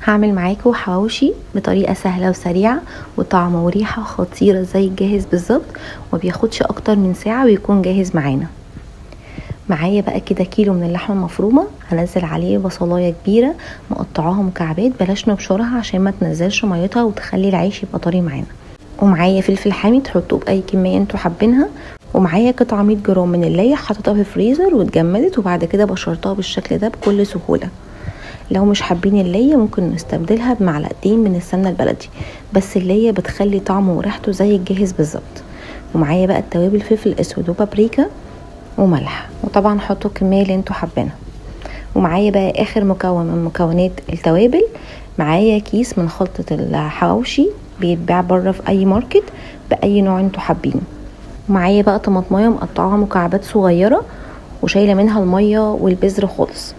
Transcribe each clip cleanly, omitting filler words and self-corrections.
هعمل معاكم حواوشي بطريقة سهلة وسريعة وطعم وريحه خطيرة زي الجاهز بالظبط، ومبياخدش اكتر من ساعة ويكون جاهز معانا. معايا بقى كده كيلو من اللحمة المفرومه، هنزل عليه بصلايه كبيرة مقطعاها مكعبات، بلاش نبشرها عشان ما تنزلش ميتها وتخلي العيش يبقى طري معانا. ومعايا فلفل حامي تحطوه باي كمية انتوا حابينها. ومعايا قطعه 100 جرام من اللية حطيتها في الفريزر واتجمدت، وبعد كده بشرتها بالشكل ده بكل سهولة. لو مش حابين اللية ممكن نستبدلها بمعلقتين من السمنة البلدي، بس اللية بتخلي طعمه وريحته زي الجاهز بالظبط. ومعايا بقى التوابل، فلفل اسود وبابريكا وملح، وطبعا حطوا الكمية اللي انتوا حابينها. ومعايا بقى اخر مكون من مكونات التوابل، معايا كيس من خلطه الحواوشي بيتباع بره في اي ماركت باي نوع انتوا حابينه. ومعايا بقى طماطمايه مقطعاها مكعبات صغيرة وشايله منها المية والبذر خالص.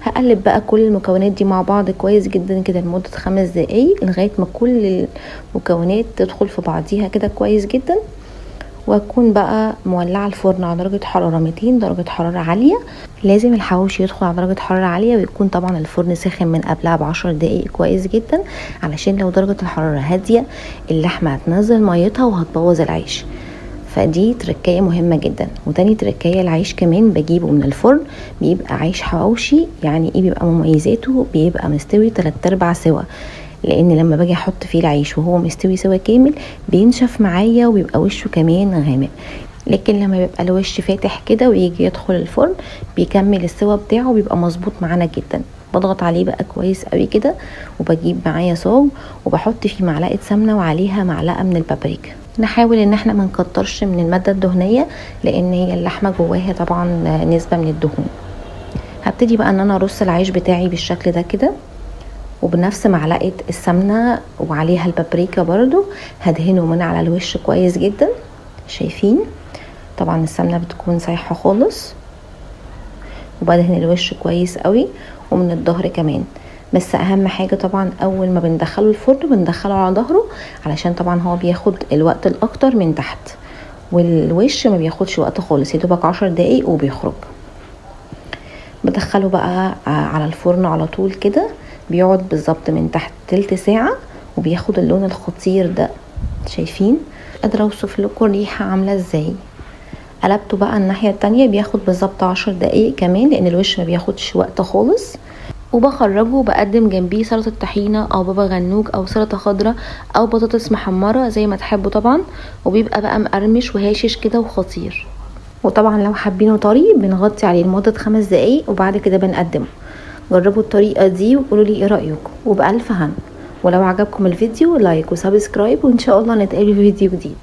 هقلب بقى كل المكونات دي مع بعض كويس جدا كده لمدة 5 دقايق لغاية ما كل المكونات تدخل في بعضيها كده كويس جدا. واكون بقى مولعه الفرن على درجه حرارة 200، درجه حرارة عالية. لازم الحواوشي يدخل على درجه حرارة عالية، ويكون طبعا الفرن ساخن من قبلها ب10 دقايق كويس جدا، علشان لو درجه الحرارة هادية اللحمة هتنزل ميتها وهتبوظ العيش. فدي تركايه مهمة جدا. وتاني تركايه، العيش كمان بجيبه من الفرن بيبقى عيش حواوشي، يعني ايه بيبقى مميزاته؟ بيبقى مستوي 3/4 سوا، لان لما باجي احط فيه العيش وهو مستوي سوا كامل بينشف معايا وبيبقى وشه كمان غامق. لكن لما بيبقى الوش فاتح كده ويجي يدخل الفرن بيكمل السوا بتاعه وبيبقى مظبوط معانا جدا. بضغط عليه بقى كويس قوي كده، وبجيب معايا صاج وبحط فيه معلقه سمنه وعليها معلقه من البابريكا. نحاول ان احنا ما نكترش من المادة الدهنية، لان هي اللحمة جواها طبعا نسبه من الدهون. هبتدي بقى ان انا ارص العيش بتاعي بالشكل ده كده، وبنفس معلقه السمنة وعليها البابريكا برضو هدهنه من على الوش كويس جدا. شايفين طبعا السمنة بتكون سايحه خالص، وبدهن الوش كويس قوي ومن الظهر كمان. بس اهم حاجة طبعا اول ما بندخله الفرن بندخله على ظهره، علشان طبعا هو بياخد الوقت الاكتر من تحت، والوش ما بياخدش وقت خالص، يا دوبك 10 دقايق وبيخرج. بدخله بقى على الفرن على طول كده، بيقعد بالظبط من تحت تلت ساعة وبياخد اللون الخطير ده. شايفين؟ قادرة اوصف لكم الريحة عاملة ازاي. قلبته بقى الناحية التانية، بياخد بالظبط 10 دقايق كمان، لان الوش ما بياخدش وقت خالص. وبخرجه وبقدم جنبيه سلطة طحينة او بابا غنوج او سلطة خضراء او بطاطس محمرة زي ما تحبوا طبعا، وبيبقى بقى مقرمش وهاشش كده وخطير. وطبعا لو حابينه طري بنغطي عليه لمدة 5 دقايق وبعد كده بنقدمه. جربوا الطريقة دي وقولوا لي ايه رأيكم، وبألف هنا. ولو عجبكم الفيديو like و subscribe، وان شاء الله نتقابل في فيديو جديد.